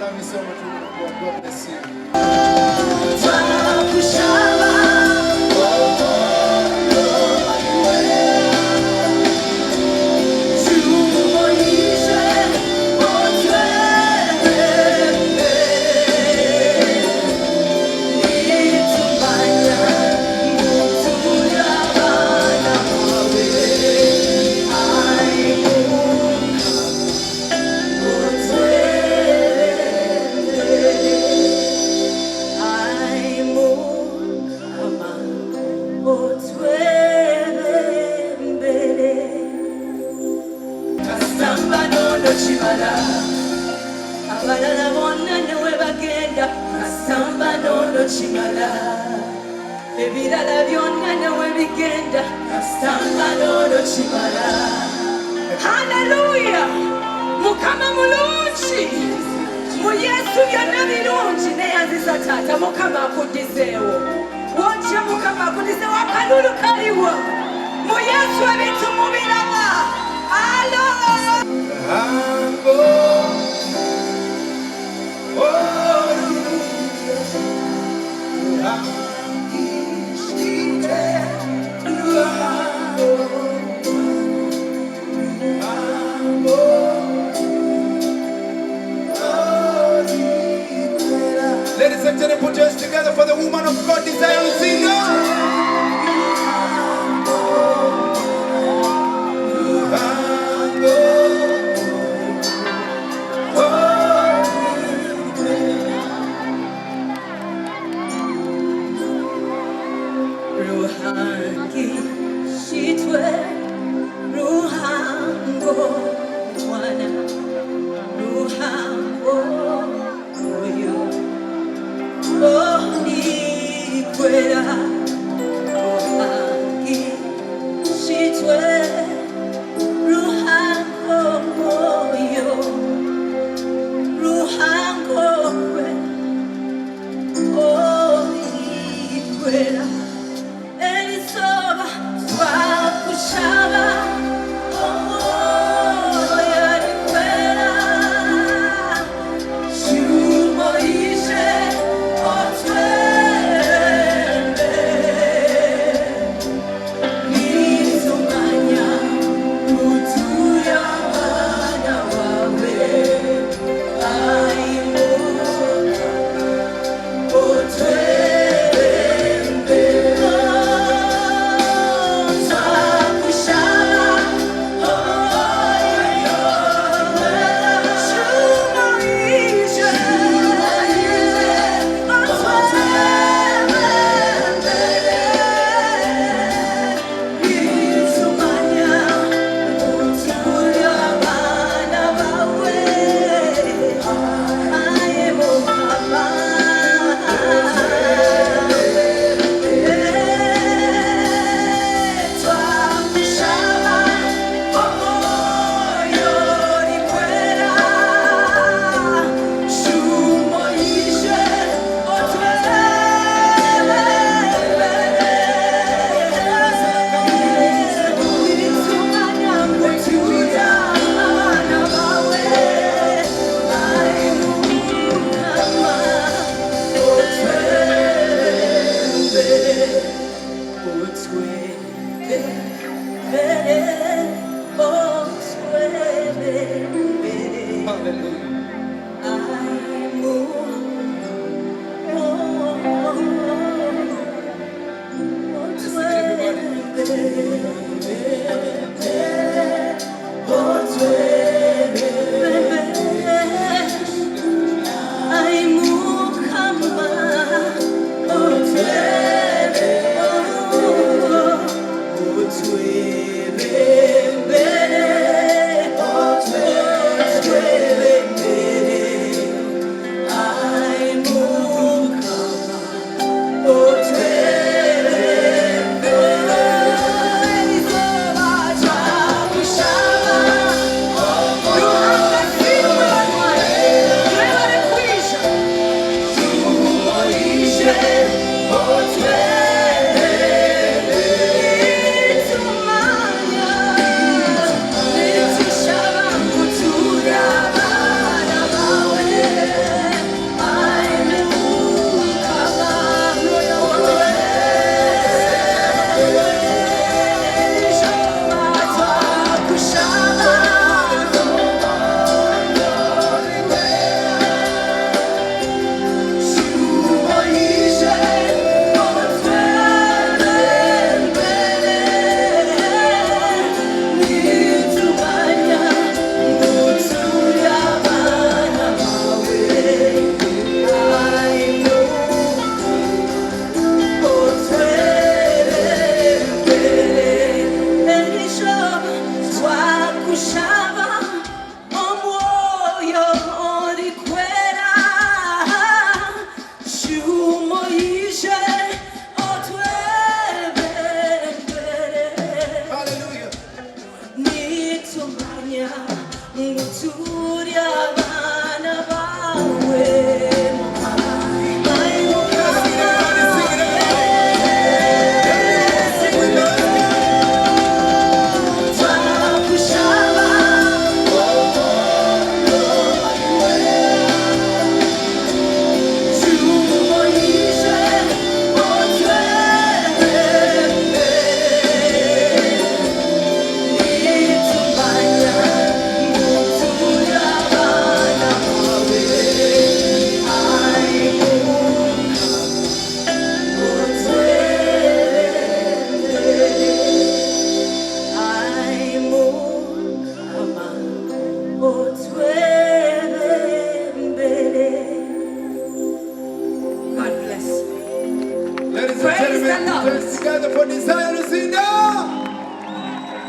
love you so much, woman of God. God bless you. Twakushaba. Otwebembere kasamba nono kibala abalala bonna ne we bagenda kasamba nono kimala ebirala byonna ne we bigenda kasamba nono kimala. Haleluya, Mukama mulungi. Mu Yesu byonna birungi. Neyanziza taata. Mukama akuddizeewo wojja. Mukama akuddizeewo. Akalulu kaliwo mu Yesu. Ebintu mubiraba. Alo. Luhango, oh, Ruhangishite, Luhango, Luhango, oh, Ladies and gentlemen, put your hands together for the woman of God, Desire Luzinda. Luhango, oh, Ruhangishitwe ruhango mwana ruhango oyo oh nikwera. the gentlemen, put Lord. hands together for Desire Luzinda.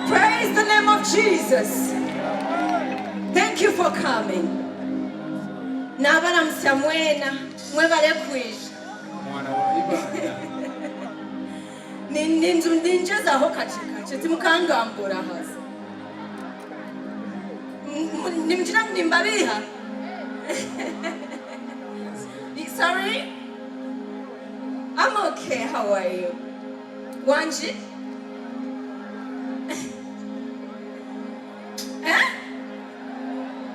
Praise the name of Jesus. Thank you for coming. Nabalamusa mwena mwebale kwija. Mwana wa Ibanda. Ninjezaho kake kake timukangambura haza. Nimgira ngu nimbabiha. Sorry? I'm okay. How are you? Wanji? Eh?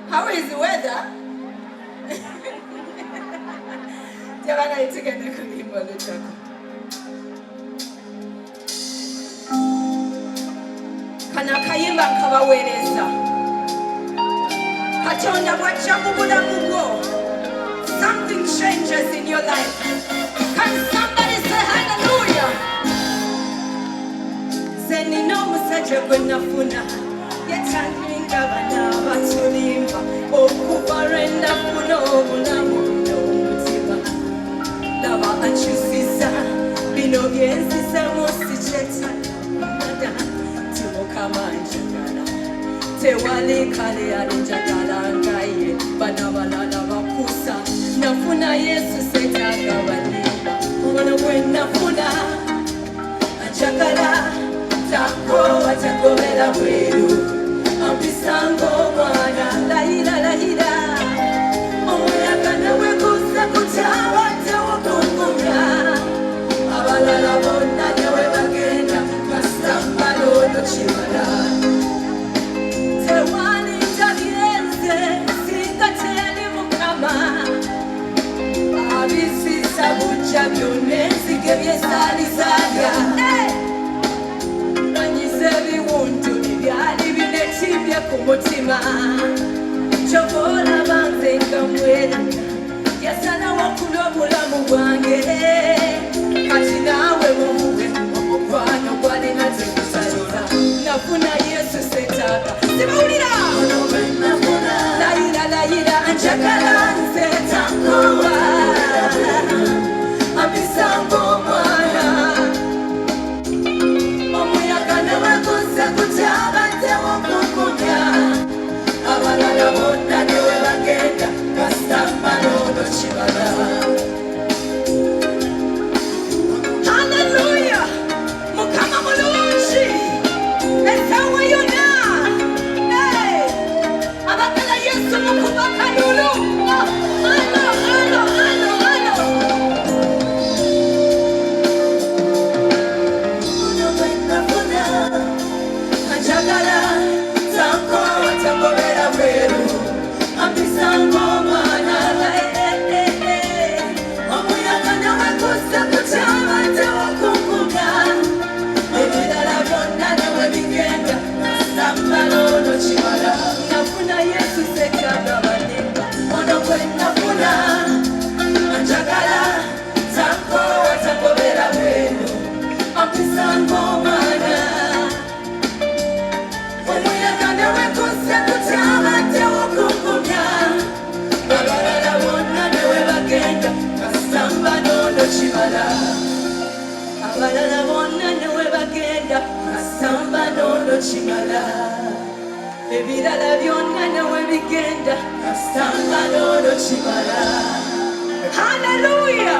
How is the weather? Jabana tugende kulimba luchako. Kana akayimba nkabaweereza. Katonda bw'ajja mu bulamu bwo, something changes in your life. Can somebody say hallelujah? Nze nina omusajja gwe nafuna yetandiringa bana batulimba okuva lwe nafuna obulamu n'omutima laba ankyusiza bino byenzisemu sikyetada ti Mukama njagala tewali kale alinjagala nga ye bana balala bakusa nafuna Yesu setaaga balimba ono gwe nafuna anjagala takowa tagobera bweru ampisanga omwana layira layira omuyaga nawe gusa kutawaddewo kungumya abalala bonna newe bagenda kasitambala ono kimala tewalinda byenze singa teyali Mukama abisisa bujja byonna enzige byesaalizaalya nanyiza ebiwundu ebyali binetimbye ku mutima kyova olaba nze nga mweraka yasalawo kulwa obulamu bwange kati naawe mumuwe omukwano gwalina tegusalira nafuna Yesu setaaga sibawulira layira layira njagala nze tankowa ampisanga omwana omuyaga neweguze kutabaddewo kugumya abalala bonna newe bagenda kasitambala ono kibala. Hallelujah! Mukama mulungi essaawa yonna. Hey! Abagala Yesu mukuba kalulu. Alo, alo, alo, alo. Ono gwe nafuna anjagala tankowa tagobera bweru ampisanga omwana omuyaga nawe gusa kutabaddewo kungumya ebirala byonna newe bigenda sambala ono kimala nafuna Yesu setaaga balimba ono gwe nafuna anjagala tankowa tagobera bweru ampisanga omwana omuyaga newe gusa kutabaddewo kungumya abalala bonna newe bagenda kasamba nono kimala abalala bonna newe bagenda kasamba nono kimala ebirala byonna newe bigenda kasamba nono kimala. Haleluya!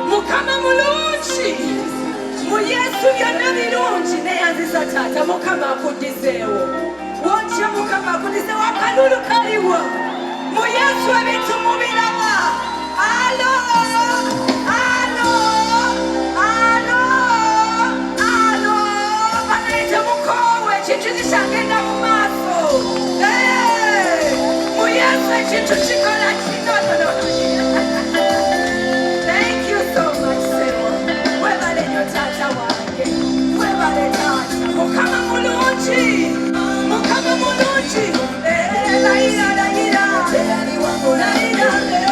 Mukama mulungi mu Yesu byonna birungi neyanziza taata Mukama akuddizeewo wojja Mukama akuddizeewo akalulu kaliwo mu Yesu ebintu mubiraba. Alo alo alo alo banaye temukoowe ekintu kikyagenda mu maaso. Hey! Mu Yesu ekintu kikola kino no. Thank you so much, Sebo. Webale nnyo taata wange. Webale taata. Mukama mulungi. Mukama mulungi. Eh, layira layira. Layira.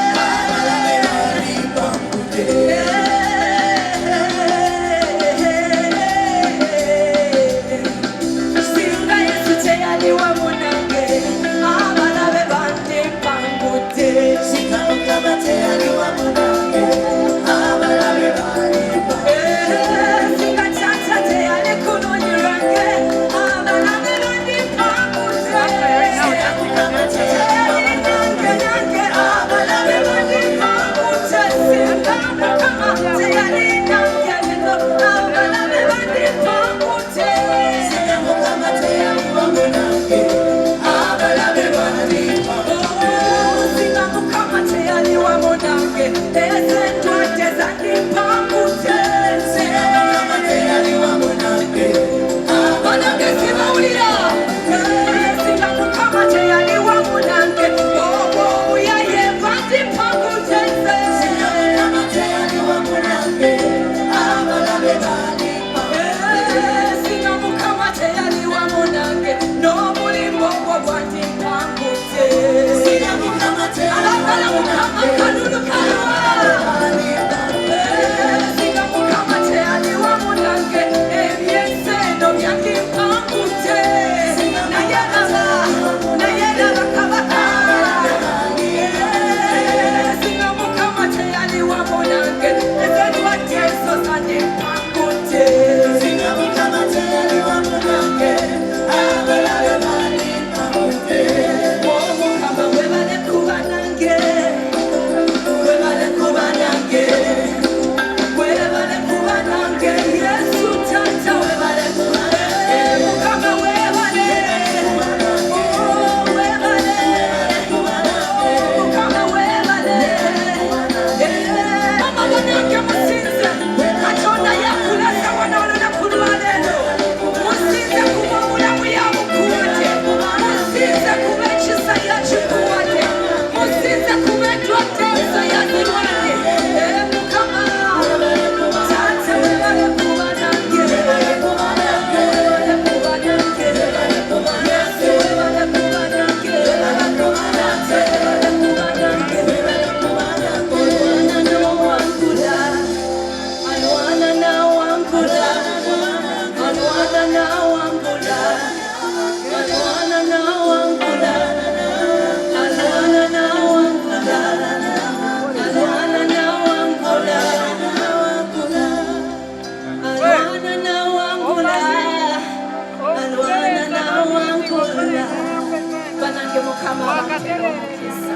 Mukama abampere omukisa.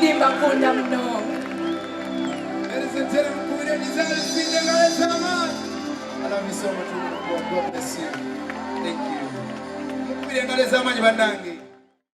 Nimbakunda munonga. Ladies and gentlemen, mukubire Desire Luzinda engalo ez'amaanyi. I love you so much, woman of God. God bless you. Thank you. Mukubire engalo ez'amaanyi, bannange.